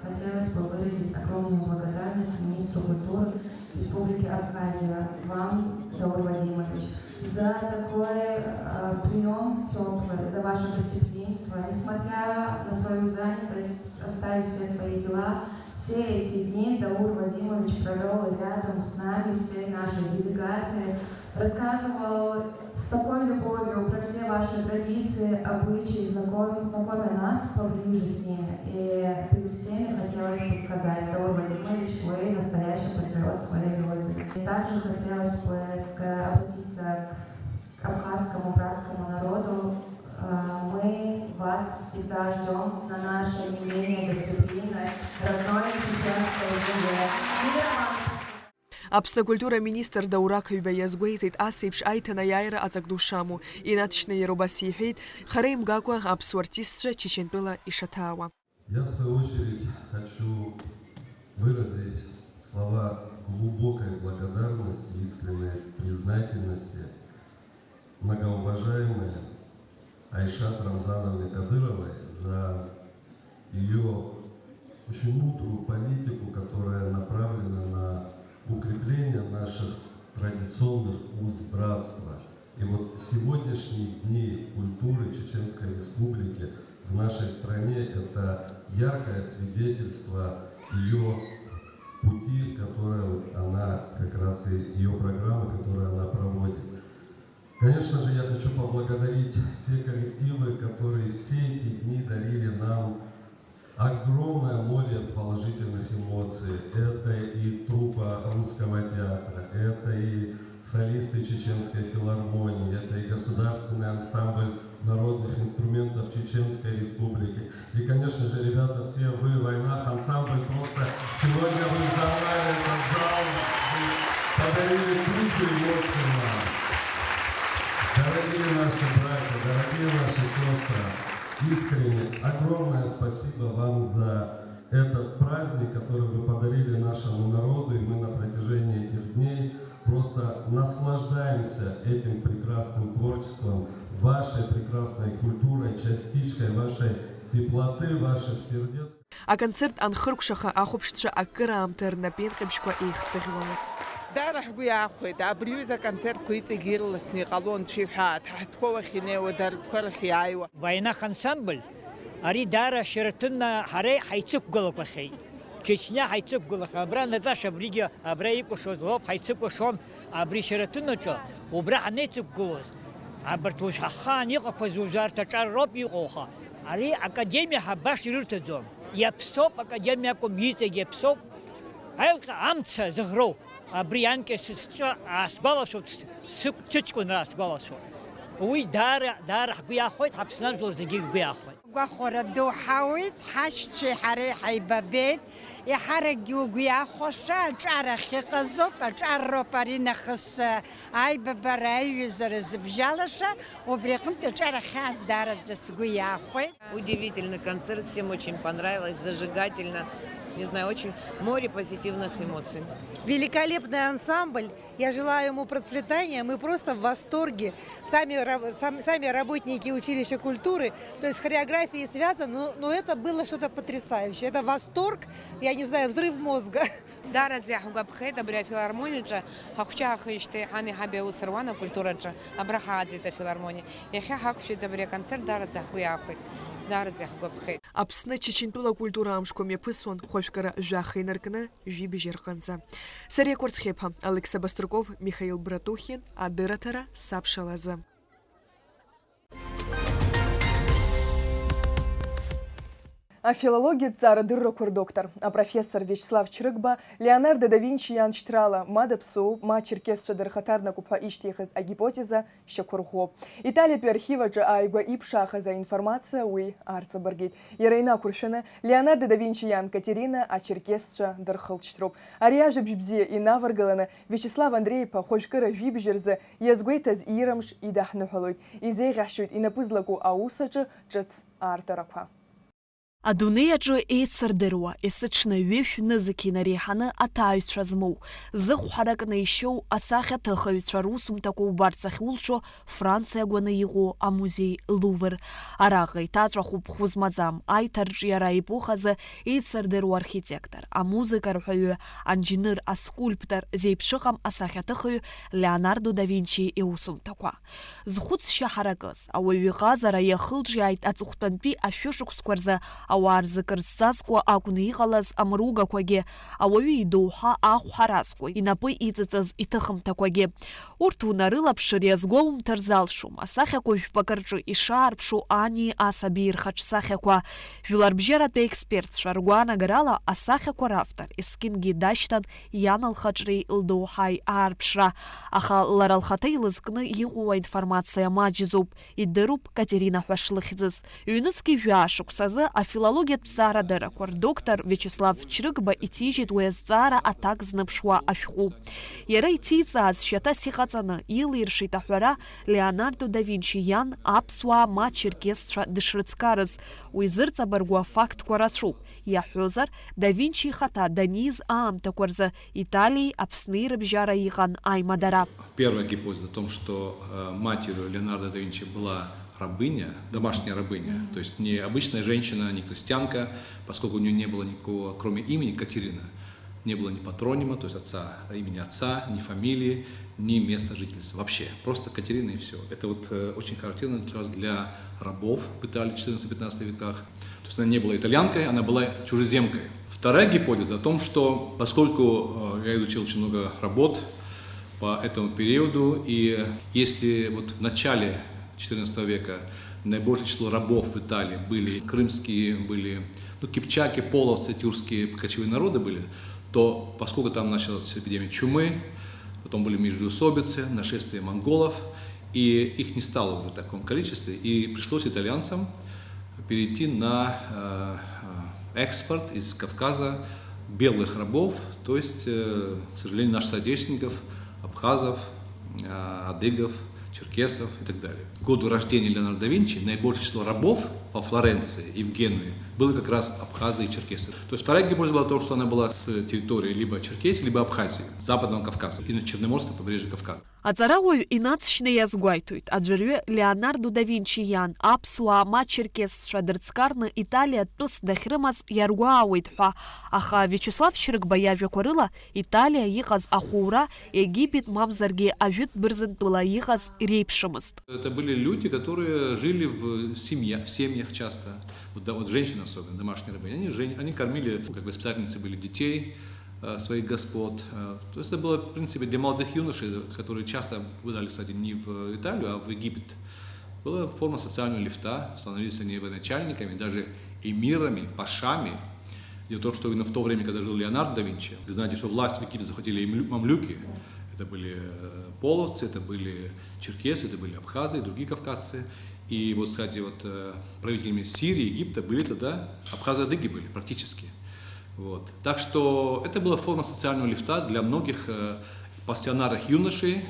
хотелось бы выразить огромную благодарность министру культуры Республики Абхазия, вам, Даур Вадимович, за такой, э, приём тёплый, за ваше гостеприимство. Несмотря на свою занятость, оставив все свои дела, все эти дни Даур Вадимович провёл рядом с нами, всей нашей делегацией, рассказывал с такой любовью про все ваши традиции, обычаи, знаком-, знакомя нас поближе с ними. И перед всеми хотелось бы сказать, Даур Вадимович, вы настоящий патриот своей родины. И также хотелось бы ска-, обратиться к абхазскому братскому народу. Э, мы вас всегда ждём на нашей не менее гостеприимной родной чеченской земле. Мира вам! Аԥсны акультура аминистр Даур Ақыҩба иазгәеиҭеит, ас еиԥш аиҭанеиааира аҵак ду шамоу, инаҵшьны иара убас иҳәеит, хара имгакәа аԥсуа артистцәа Чечентәыла ишаҭаауа. Я, в свою очередь, хочу выразить слова глубокой благодарности и искренней признательности многоуважаемой Айшат Рамзановне Кадыровой за её очень мудрую политику, которая направлена на укрепление наших традиционных уз братства. И вот сегодняшние дни культуры Чеченской Республики в нашей стране — это яркое свидетельство её пути, которое вот она как раз и её программы, которые она проводит. Конечно же, я хочу поблагодарить все коллективы, которые все эти дни дарили нам огромное море положительных эмоций. Это и труппа Русского театра, это и солисты Чеченской филармонии, это и государственный ансамбль народных инструментов Чеченской Республики. И, конечно же, ребята, все вы, «Вайнах» ансамбль, просто сегодня вы взорвали этот зал, вы подарили кучу эмоций нам. Дорогие наши братья, дорогие наши сестры, искренне огромное спасибо вам за этот праздник, который вы подарили нашему народу, и мы на протяжении этих дней просто наслаждаемся этим прекрасным творчеством, вашей прекрасной культурой, частичкой вашей теплоты, ваших сердец. Аконцерт анхыркәшаха, ахәаԥшцәа акыраамҭа рнапеинҟьабжьқәа еихсыӷьуамызт. Даара ҳгәы иаахәеит, абри аҩыза аконцертқәа иҵегь ирласны иҟалон, цәеиҳәааит, ҳа ҳтәқәа уахь инеиуа, дарбқәа рахь иааиуа. Вайнах ансамбль, ари даара Шьараҭынаа ҳареи ҳаицықәгылақәахьеит. Чечниа ҳаицықәгылахьеит, абра наӡаша абригьы абра икәашоз лоуп, ҳаицыкәашон абри Шьараҭынаҿы, убра ҳанеицықәгылоз. Абарҭ уажә ҳахаан иҟақәаз уажә арҭ аҿар роуп иҟоу, аха ари академиа ҳәа баша ирырҭаӡом. Иаԥсоуп, академиа акәым, иҵегь иаԥсоуп. Аилҟьа амца зыӷроу, абри анкьа сыҵәҵәа аасгәалашәоит, сықә-, сыҷкәынра аасгәалашәоит. Уи даара, даара ҳгәы иахәоит, ҳаԥсны ажәлар зегьы ргәы иахәоит. Гәахәара ду ҳауит, ҳашьцәеи ҳареи ҳаибабеит. Еиҳаракгьы угәы иахәаша аҿар ахьыҟазоуп, аҿар роуп аринахыс аибабара, аиҩызара зыбжьалаша, убри аҟынтә аҿар ахьааз даараӡа сгәы иахәеит. Удивительный концерт, всем очень понравилось, зажигательно, не знаю, очень море позитивных эмоций. Великолепный ансамбль, я желаю ему процветания, мы просто в восторге. Сами ра-, сам-, сами работники училища культуры, то есть хореографии связаны, но, но это было что-то потрясающее. Это восторг, я не знаю, взрыв мозга. Даараӡа иаҳгәаԥхеит абри афилармониаҿы ҳахәҷы ҳахижьҭеи ҳани ҳаби аус руан акультураҿы, абра ҳааӡеит афилармониа. Иахьа ҳақәшәеит абри аконцерт, даараӡа ҳгәы иаахәеит, даараӡа иаҳгәаԥхеит. Аԥсны Чечентәыла акультура амшқәа мҩаԥысуан, хәажәкыра жәаха инаркны жәибжь рҟынӡа. Сариа Кәарцхьиаԥа, Алықьса Баструков, Михаил Братухин, адырраҭара сабшалазы. Афилологиатә ҵарадыррақәа рдоктор, апрофессор Виачеслав Чрыгба Леонардо да Винчи иан шьҭрала ма даԥсуоуп, ма ачерқьесцәа дырхаҭарнакуп ҳәа ишьҭихыз агипотеза шьақәырӷәӷәоуп. Италиатәи архив аҿы ааигәа иԥшаахаз аинформациа уи аарҵабыргит. Иара инақәыршәаны, Леонардо да Винчи иан Катерина ачерқьесцәа дырхылҵшьҭроуп. Ари ажәабжь бзиа инаваргаланы, Виачеслав Андреи-иԥа хәажәкыра жәибжь рзы иазгәеиҭаз иира мш идаҳныҳәалоит. Изеиӷьаҳшьоит инапы злаку аус аҿы ҿыц аартырақәа. Адунеи аҿы еицырдыруа, есыҽны ҩышә нызқь инареиҳаны аҭааҩцәа змоу, зыхә ҳаракны ишьоу асахьаҭыхыҩцәа русумҭақәа убарц ахьулшо Франциа гәаны иҟоу амузеи Лувр. Араҟа иҭаҵәахуп хәы змаӡам аиҭарҿиара аепохазы еицырдыруа архитектор, амузыка рҳәаҩы, анџьныр, аскульптор, зеиԥшыҟам асахьаҭыхыҩ Леонардо да Винчи иусумҭақәа. Зхәыцшьа ҳаракыз, ауаҩы иҟазара иахылҿиааит аҵыхәтәантәи ашәышықәсқәа рзы ауаа рзы кыр зҵазкуа акәны иҟалаз амругақәагьы, ауаҩы идоуҳа ахә ҳаразкуа инапы иҵыҵыз иҭыхымҭақәагьы. Урҭ унарылаԥшыр иазгәоумҭар залшом, асахьақәа жәпакы рҿы ишаарԥшу ани асаби рхаҿсахьақәа. Жәларбжьаратәи аекспертцәа ргәаанагарала, асахьақәа равтор есқьынгьы дашьҭан иан лхаҿреи лдоуҳаи аарԥшра, аха лара лхаҭа илызкны иҟоу аинформациа маҷӡоуп, идыруп Катерина ҳәа шлыхьӡыз. Ҩнызқьи жәаа шықәсазы афилологиатә ҭҵаарадыррақәа рдоктор Виачеслав Чрыгба иҭижьит уи азҵаара аҭак зныԥшуа ашәҟәы. Иара иҭиҵааз шьаҭас иҟаҵаны, илиршеит аҳәара Леонардо да Винчи иан аԥсуаа ма черкесцәа дышрыцкарыз. Уи зырҵабыргуа фактқәа рацәоуп. Иаҳҳәозар, да Винчи ихаҭа даниз аамҭақәа рзы Италиеи Аԥсни рыбжьара иҟан аимадара. Первая гипотеза о том, что, э, матерью Леонардо да Винчи была рабыня, домашняя рабыня, то есть не обычная женщина, не крестьянка, поскольку у неё не было никакого, кроме имени Катерина, не было ни патронима, то есть отца, имени отца, ни фамилии, ни места жительства вообще. Просто Катерина и всё. Это вот, э, очень характерно как раз для рабов в Италии в четырнадцатом-пятнадцатом веках. То есть она не была итальянкой, она была чужеземкой. Вторая гипотеза о том, что поскольку, э, я изучил очень много работ по этому периоду, и если вот в начале четырнадцатого века наибольшее число рабов в Италии были крымские, были, ну, кипчаки, половцы, тюркские кочевые народы были, то поскольку там началась эпидемия чумы, потом были междоусобицы, нашествие монголов, и их не стало уже в таком количестве, и пришлось итальянцам перейти на, э, э, экспорт из Кавказа белых рабов, то есть, э, к сожалению, наших соотечественников, абхазов, э, адыгов, черкесов и так далее. К году рождения Леонардо да Винчи наибольшее число рабов во Флоренции и в Генуе было как раз абхазы и черкесы. То есть вторая гипотеза была о том, что она была с территории либо Черкесии, либо Абхазии, Западного Кавказа, и на Черноморском побережье Кавказа. Аҵарауаҩ инаҵшьны иазгәеиҭоит, аӡәырҩы Леонардо да Винчи иан аԥсуаа ма черкесцәа дырцкарны Италиа тәыс дахьрымаз иаргәаауеит ҳәа, аха Виачеслав Чрыгба иажәақәа рыла, Италиа иҟаз ахәура Египет мамзаргьы ажәытә бырзынтәыла иҟаз иреиԥшымызт. Это были люди, которые жили в семья, в семьях часто. Вот, да, вот женщины особенно, домашние рабыни. Они, жен-, они кормили, как воспитательницы были детей, э, своих господ. Э, то есть это было, в принципе, для молодых юношей, которые часто попадали, кстати, не в Италию, а в Египет. Была форма социального лифта, становились они военачальниками, даже эмирами, пашами. Дело в том, что именно в то время, когда жил Леонардо да Винчи, вы знаете, что власть в Египте захватили имлю-, мамлюки. Это были, э, половцы, это были черкесы, это были абхазы и другие кавказцы. И вот, кстати, вот, э, правителями Сирии, Египта были тогда абхазы, адыги были практически. Вот. Так что это была форма социального лифта для многих, э, пассионарных юношей,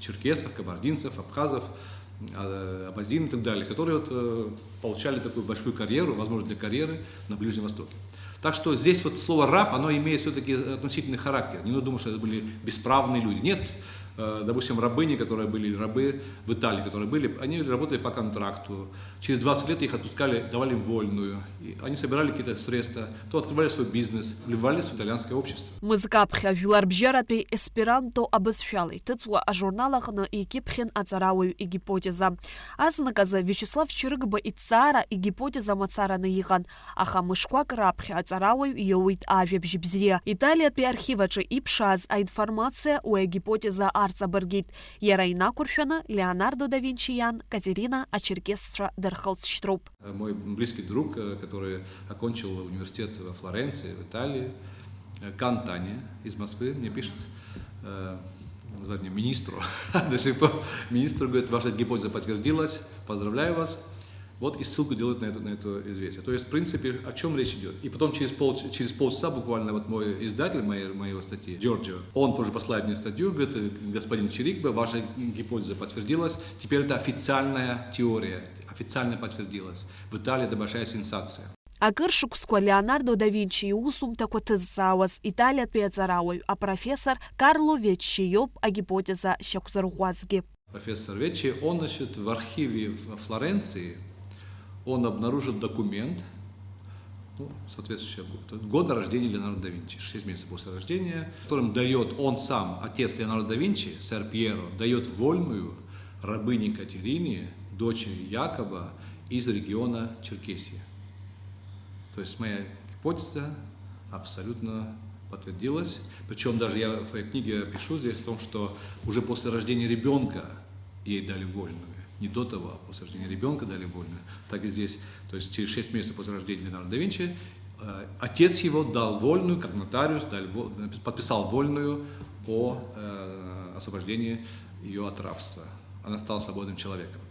черкесов, кабардинцев, абхазов, а, абазин и так далее, которые вот, э, получали такую большую карьеру, возможность для карьеры на Ближнем Востоке. Так что здесь вот слово «раб», оно имеет всё-таки относительный характер. Не надо думать, что это были бесправные люди. Нет, э, допустим, рабыни, которые были, или рабы в Италии, которые были, они работали по контракту. Через двадцать лет их отпускали, давали им вольную. И они собирали какие-то средства, то открывали свой бизнес, вливались в итальянское общество. Мызкы аԥхьа жәларбжьаратәи есперанто абызшәала иҭыҵуа ажурнал аҟны икьыԥхьын аҵарауаҩ игипотеза. Азныказы Виачеслав Чрыгба иҭҵаара игипотеза мацараны иҟан, аха мышқәак раԥхьа аҵарауаҩ иоуит ажәабжь бзиа. Италиатәи архив аҿы иԥшааз аинформациа уи агипотеза арҵабыргит. Иара инақәыршәаны Леонардо да Винчи иан Катерина ачеркесцәа дырхылҵшьҭроуп. Мой близкий друг, э, который окончил университет во Флоренции, в Италии, э, Кантани из Москвы мне пишет, э, звонит мне министру, до сих пор министру говорит: «Ваша гипотеза подтвердилась, поздравляю вас». Вот и ссылку делают на это, на это известие. То есть, в принципе, о чем речь идет. И потом через, пол, через полчаса буквально вот мой издатель моей, моего статьи, Джорджио, он тоже посылает мне статью, говорит: «Э, господин Чирикба, ваша гипотеза подтвердилась, теперь это официальная теория, официально подтвердилась. В Италии это большая сенсация». Акыр шықәсқәа Леонардо да Винчи иусумҭақәа ҭызҵаауаз италиатәи аҵарауаҩ апрофессор Карло Веччи иоуп агипотеза шьақәзырӷәӷәазгьы. Профессор Веччи, он, значит, в архиве в Флоренции, он обнаружит документ, ну, соответствующий год, года рождения Леонардо да Винчи, шесть месяцев после рождения, в котором дает он сам, отец Леонардо да Винчи, сэр Пьеро, дает вольную рабыне Катерине, дочери Якоба, из региона Черкесии. То есть моя гипотеза абсолютно подтвердилась. Причем даже я в своей книге пишу здесь о том, что уже после рождения ребенка ей дали вольную. Не до того, а после рождения ребенка дали вольную. Так и здесь, то есть через шесть месяцев после рождения Леонардо да Винчи, э, отец его дал вольную, как нотариус, дал во- подписал вольную о э, освобождении ее от рабства. Она стала свободным человеком.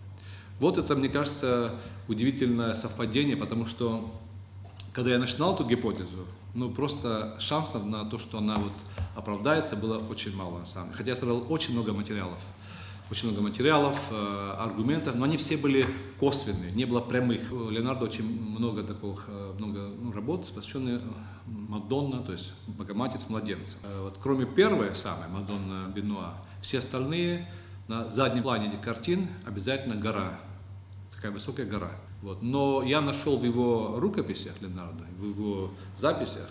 Вот это, мне кажется, удивительное совпадение, потому что, когда я начинал эту гипотезу, ну, просто шансов на то, что она вот оправдается, было очень мало, на самом деле. Хотя я собрал очень много материалов. Очень много материалов, э, аргументов, но они все были косвенные, не было прямых. У Леонардо очень много таких, э, много, ну, работ, посвященных, э, Мадонна, то есть Богоматерь с младенцем. Э, вот кроме первой самой, Мадонна Бенуа, все остальные, на заднем плане этих картин обязательно гора, такая высокая гора. Вот. Но я нашел в его рукописях Леонардо, в его записях,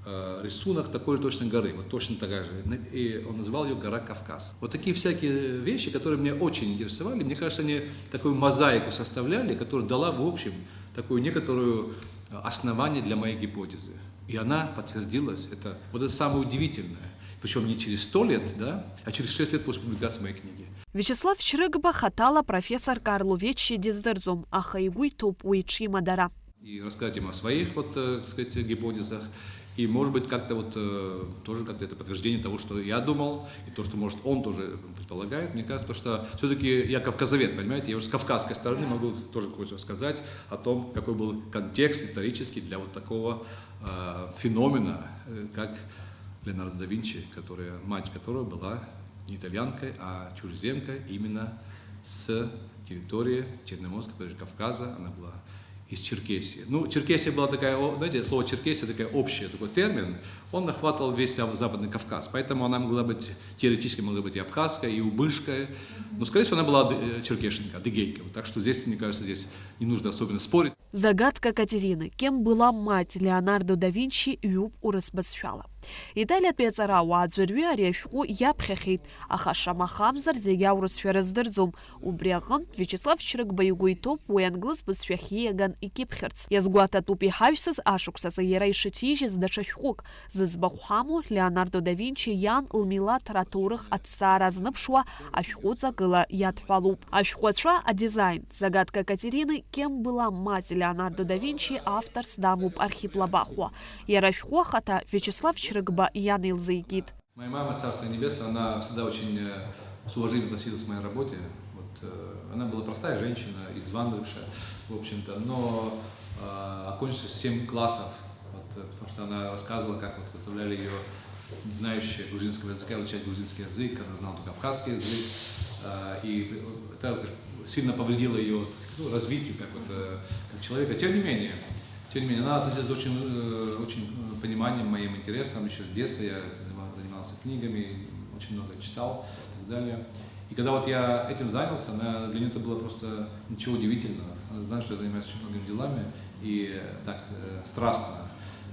э, рисунок такой же точно горы, вот точно такая же. И он называл ее «Гора Кавказ». Вот такие всякие вещи, которые меня очень интересовали, мне кажется, они такую мозаику составляли, которая дала, в общем, такую некоторую, э, основание для моей гипотезы. И она подтвердилась. Это, вот это самое удивительное. Причем не через сто лет, да, а через шесть лет после публикации моей книги. Вячеслав Чрыгба хаҭала профессор Карло Веччи диздырӡом, аха игәы иҭоуп уи иҽимадара. И рассказать им о своих, вот, э, так сказать, гипотезах. И, может быть, как-то вот, э, тоже как-то это подтверждение того, что я думал, и то, что, может, он тоже предполагает. Мне кажется, потому что все-таки я кавказовед, понимаете, я уже с кавказской стороны могу тоже кое-что сказать о том, какой был контекст исторический для вот такого, э, феномена, э, как Леонардо да Винчи, которая, мать которого была не итальянкой, а чужеземкой именно с территории Черноморского побережья Кавказа. Она была из Черкесии. Ну, Черкесия была такая, о, знаете, слово Черкесия такая общая, такой термин, он охватывал весь Зап- Западный Кавказ. Поэтому она могла быть, теоретически могла быть и абхазская, и убышская. Но, скорее всего, она была ады- э, черкешенка, адыгейка. Вот. Так что здесь, мне кажется, здесь не нужно особенно спорить. Загадка Катерины, кем была мать Леонардо да Винчи, ҩуп урыс бызшәала. Италиатәи аҵарауаа аӡәырҩы ари ашәҟәы иаԥхьахьеит, аха шамахамзар зегь аурысшәа рыздырӡом. Убри аҟынтә Вячеслав Чрыгба игәы иҭоуп уи англыз бызшәахь ииаган икьыԥхьырц. Иазгәаҭатәуп иҳаҩсыз ашықәсазы иара ишыҭижьыз даҽа шәҟәык, зыӡбахә ҳамоу Леонардо да Винчи иан лмилаҭра аҭоурых аҭҵаара азныԥшуа ашәҟәы ҵакыла иадҳәалоуп. Ашәҟәы ацәа, адизаин, Загадка Катерины, кем была мать Леонардо да Винчи, авторс дамоуп Архип Лабахәуа. Иара ашәҟәы ахаҭа Вячеслав Чрыгба иан илзикит. Моя мама, Царство Небесное, она всегда очень, э, с уважением относилась к моей работе. Вот, э, она была простая женщина, из Вандовиша, в общем-то, но, э, окончивши семь классов, вот, э, потому что она рассказывала, как вот заставляли её, не знающую грузинского языка, изучать грузинский язык, она знала только абхазский язык, э, и это сильно повредило её, ну, развитию как вот, э, как человека. Тем не менее, тем не менее, она относилась очень, э, очень, э, пониманием моим интересам. Ещё с детства я занимал- занимался книгами, очень много читал и так далее. И когда вот я этим занялся, она, для неё это было просто ничего удивительного. Она знает, что я занимаюсь очень многими делами и так, э, страстно.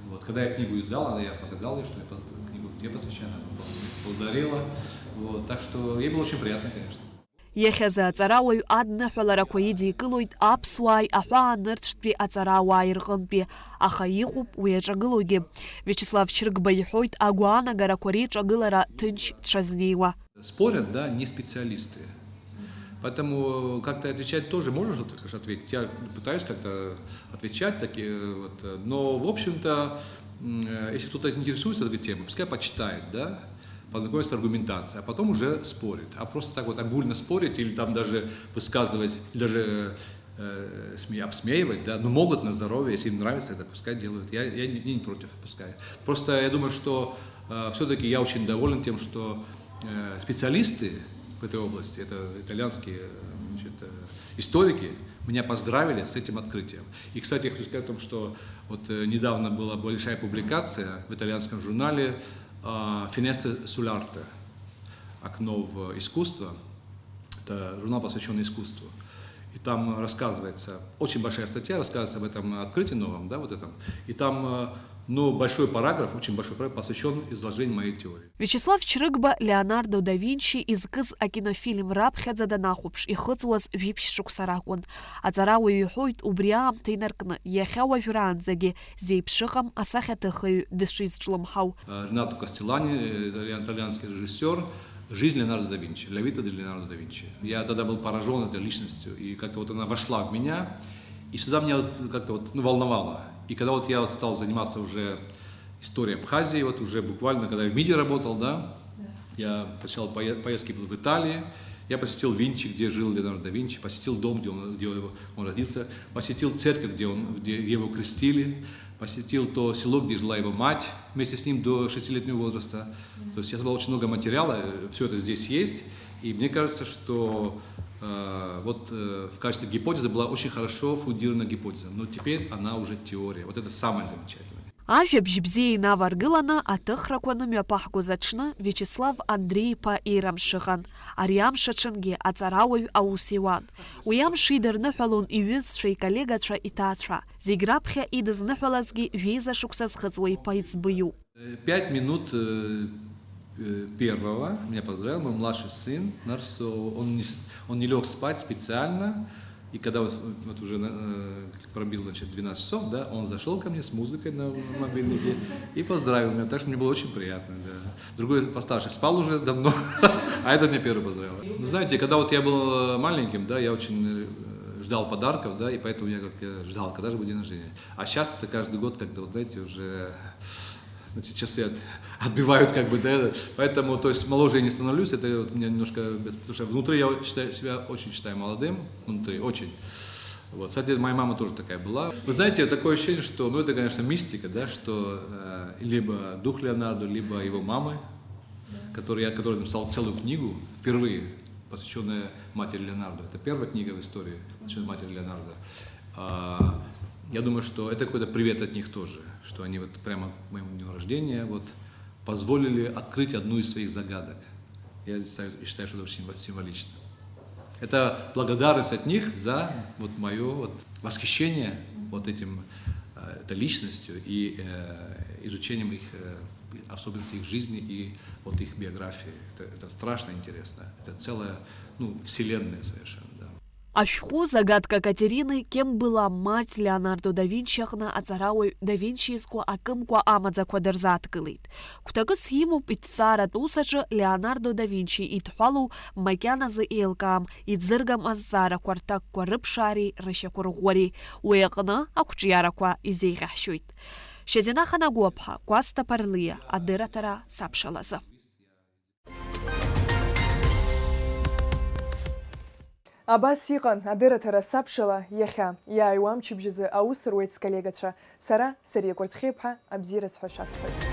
Вот. Когда я книгу издал, она, я показал ей, что я по- книгу тебе посвящаю, она поблагодарила. Вот. Так что ей было очень приятно, конечно. Иахьазы аҵарауаҩ адныҳәаларақәа идикылоит аԥсуааи аҳәаанырцәтәи аҵарауааи рҟынтәи, аха иҟоуп уи аҿагылогьы. Вячеслав Чрыгба иҳәоит агәаанагарақәа реиҿагылара ҭынч дшазнеиуа. Спорят, да, не специалисты. Поэтому как-то отвечать тоже можешь, вот, конечно, ответить. Я пытаюсь как-то отвечать, так, э, вот, э, но, в общем-то, м, э, если кто-то интересуется этой темой, пускай почитает, да, познакомится с аргументацией, а потом уже спорит. А просто так вот огульно спорить или там даже высказывать, или даже э, сме-, обсмеивать, да, но могут на здоровье, если им нравится это, пускай делают. Я, я не, не против, пускай. Просто я думаю, что э, все-таки я очень доволен тем, что э, специалисты в этой области, это итальянские э, значит, э, историки, меня поздравили с этим открытием. И, кстати, я хочу сказать о том, что вот э, недавно была большая публикация в итальянском журнале э, «Finestre sull'arte», «Окно в искусство». Это журнал, посвященный искусству. И там рассказывается, очень большая статья рассказывается об этом открытии новом, да, вот этом. И там, э, ну, большой параграф, очень большой параграф посвящен изложению моей теории. Виачеслав Чрыгба Леонардо да Винчи изкыз акинофильм раԥхьаӡа данахәаԥш ихыҵуаз жәиԥшь шықәса ракәын. Аҵарауаҩ иҳәоит, убри аамҭа инаркны, иахьа уажәраанӡагьы зеиԥшыҟам асахьаҭыхҩы дышизҿлымҳау. Э, Ренато Кастеллани, э, итальян-, итальянский режиссер, «Жизнь Леонардо да Винчи», «La vita di Leonardo da Vinci». Я тогда был поражен этой личностью, и как-то вот она вошла в меня, и всегда меня вот как-то вот, ну, волновала. И когда вот я вот стал заниматься уже историей Абхазии, вот уже буквально, когда я в МИДе работал, да, я посещал пое-, поездки был в Италии, я посетил Винчи, где жил Леонардо да Винчи, посетил дом, где он, где он родился, посетил церковь, где он, где, где его крестили, посетил то село, где жила его мать вместе с ним до шестилетнего возраста. То есть я собрал очень много материала, все это здесь есть. И мне кажется, что э, вот э, в качестве гипотезы была очень хорошо фундирована гипотеза, но теперь она уже теория. Вот это самое замечательное. Ажәабжь бзиа инаваргыланы аҭыхрақәа анымҩаԥаҳгоз аҽны Виачеслав Андреи-иԥа ирамш ыҟан. Ари амш аҽынгьы аҵарауаҩ аус иуан. Уи амш идырныҳәалон иҩызцәа, иколлегацәа, иҭаацәа. Зегь раԥхьа идызныҳәалазгьы жәеиза шықәса зхыҵуа иԥа иҵбы иоуп. Э, пять минут э, э, первого меня поздравил мой младший сын Нарсо. Он не, с- он не лег спать специально. И когда вот, вот уже на- э, пробил, значит, двенадцать часов, да, он зашел ко мне с музыкой на мобильнике и поздравил меня. Так что мне было очень приятно, да. Другой постарше спал уже давно, а этот меня первый поздравил. Ну, знаете, когда вот я был э, маленьким, да, я очень э, ждал подарков, да, и поэтому я как-то ждал, когда же будет день рождения. А сейчас это каждый год как-то, вот знаете, уже, значит, часы от- отбивают как бы, да, поэтому, то есть, моложе я не становлюсь, это вот меня немножко, потому что внутри я считаю, себя очень считаю молодым, внутри, очень. Вот. Кстати, моя мама тоже такая была. Вы знаете, такое ощущение, что, ну, это, конечно, мистика, да, что э, либо дух Леонардо, либо его мамы, который, я, который написал целую книгу, впервые посвященная матери Леонардо. Это первая книга в истории, посвященная матери Леонардо. А, я думаю, что это какой-то привет от них тоже, что они вот прямо к моему дню рождения вот позволили открыть одну из своих загадок. Я считаю, считаю, что это очень символ- символично. Это благодарность от них за вот мое вот восхищение вот этим, э, этой личностью и э, изучением их э, особенностей их жизни и вот их биографии. Это, это страшно интересно. Это целая, ну, вселенная совершенно, да. Ашәҟәы загадка Катерины Кембыла мать Леонардо да Винчи аҟны аҵарауаҩ да Винчи изку акымкәа амаӡақәа дырзааҭгылеит. Гәҭакыс имоуп иҭҵааратә ус аҿы Леонардо да Винчи идҳәалоу макьаназы еилкаам, иӡыргам азҵаарақәа рҭакқәа рыԥшаареи рышьақәырӷәӷәареи. Уи аҟны ақәҿиарақәа изеиӷьаҳшьоит. Шьазина Ханагәаԥҳа, Кәасҭа Ԥарлиа, адырраҭара Сабшалазы. Абас иҟан адырраҭара Сабшала иахьа. Иааиуа амчыбжьазы аус руеит сколлегацәа. Сара, Сариа Кәарцхьеиԥҳа, абзиараз ҳәа шәасҳәоит.